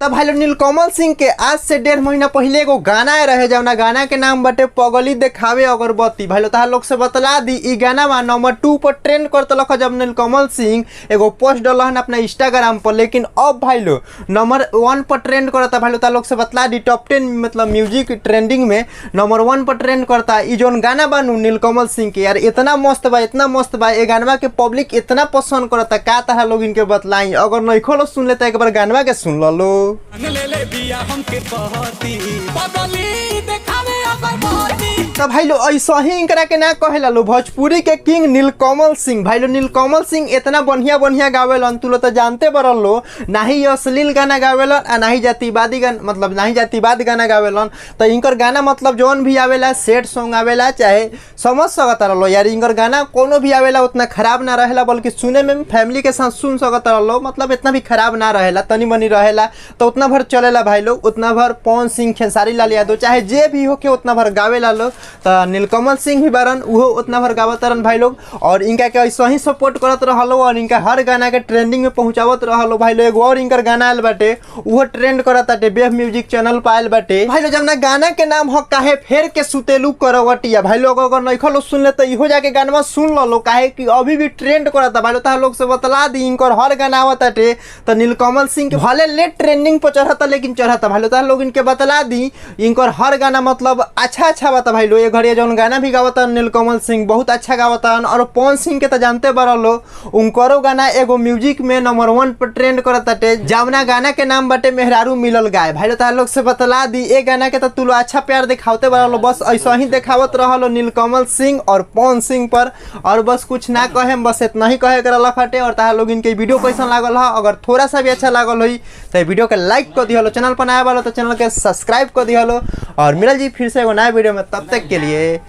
तब भाई लोग नीलकमल सिंह के आज से 1.5 महीना पहले एगो गाना आए रहे, जौना गाना के नाम बटे पगली देखावे अगरबत्ती। भाई लोग तहार लोग से बतला दी ई गाना बा नंबर 2 पर ट्रेंड करत लख जब नीलकमल सिंह एगो पोस्ट डलहन अपना इंस्टाग्राम पर, लेकिन अब भाई लोग नंबर 1 पर ट्रेंड करता। भाई लोग तहार लोग से बतला दी टॉप 10 मतलब म्यूजिक ट्रेंडिंग में नंबर 1 पर ट्रेंड करता ई जोन गाना बानू नीलकमल सिंह के। यार इतना मस्त बा, इतना मस्त बा, ए गानवा के पब्लिक इतना पसंद करता, का तहार लोग इनके बतलाई। अगर नइखो लोग सुन लेता एक बार गानवा के सुन लो। ले ले बिया हमके पहती पगली देखावे अगरबत्ती। तो भाई लो ऐसा ही इनकरा के ना कहेला लो भोजपुरी के किंग नीलकमल सिंह। भाई लो नीलकमल सिंह इतना बढ़िया बढ़िया गावेलन, तू लो तो जानते बरल लो, ना ही अश्लील गाना गावेलन आ ना ही जातिवादी गाना, मतलब ना ही जातिवाद गाना गावेलन। तो इनकर गाना मतलब जौन भी आवेला सैड सॉन्ग आवेला, चाहे समझ सकत रहो यार, इनकर गाना कोनो भी आवेला उतना खराब ना रहेला, बल्कि सुने में फैमिली के साथ सुन सकत रहो, मतलब इतना भी खराब ना रहेला, तनी मनी रहेला तो उतना भर चलेला भाई लोग। उतना भर पवन सिंह, खेसारी लाल यादव, चाहे जे भी हो के उतना भर गावेला लोग। तो नीलकमल सिंह भी बारन, उहो उतना भर गावत रहन भाई लोग, और इनका के ऐसा ही सपोर्ट करत रहलो और इनका हर गाना के ट्रेंडिंग में पहुंचावत रहलो भाई लोग। एगो और इनकर गाना आयल बाटे उहो ट्रेंड करत बाटे, वेब म्यूजिक चैनल पर आयल बाटे भाई लोग। जब ना गाना के नाम हो काहे फेर के सुतेलू करवटिया। भाई लोग अगर नइखो लोग सुन ले तो इहो जाके गाना सुन लो, काहे कि अभी भी ट्रेंड करता भाई लोग। तहार लोग से बतला दी इनकर हर गाना आवत बाटे तो नीलकमल सिंह के भले लेट ट्रेंडिंग पर चढ़ता लेकिन चढ़ता भाई लोग। तहार लोग इनके बतला दी इनकर हर गाना मतलब अच्छा अच्छा बात भाई लोग। ये घड़िया जौन गाना भी गावतन नीलकमल सिंह बहुत अच्छा गावतन, और पवन सिंह के तो जानते बरलो उनकरो गाना एगो म्यूजिक में नंबर 1 पर ट्रेंड करत बाटे, जावना गाना के नाम बाटे मेहरारू मिलल गाय। भाई लोग तहार लोग से बतला दी ए गाना के तो तू लोग अच्छा प्यार दिखावते बरलो, बस ऐसा ही दिखावत रहलो नीलकमल सिंह और पवन सिंह पर, और बस कुछ ना कहे, बस इतना ही कहे के रहलक हटे। और तहार लोग इनके वीडियो कैसन लागल ह, अगर थोड़ा सा भी अच्छा लागल होई तो वीडियो के लाइक कर दिहलो, चैनल पर नया वालो तो चैनल के सब्सक्राइब कर दिहलो, और मिलल जी फिर से एगो नया वीडियो में, तब तक के लिए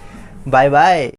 बाय बाय।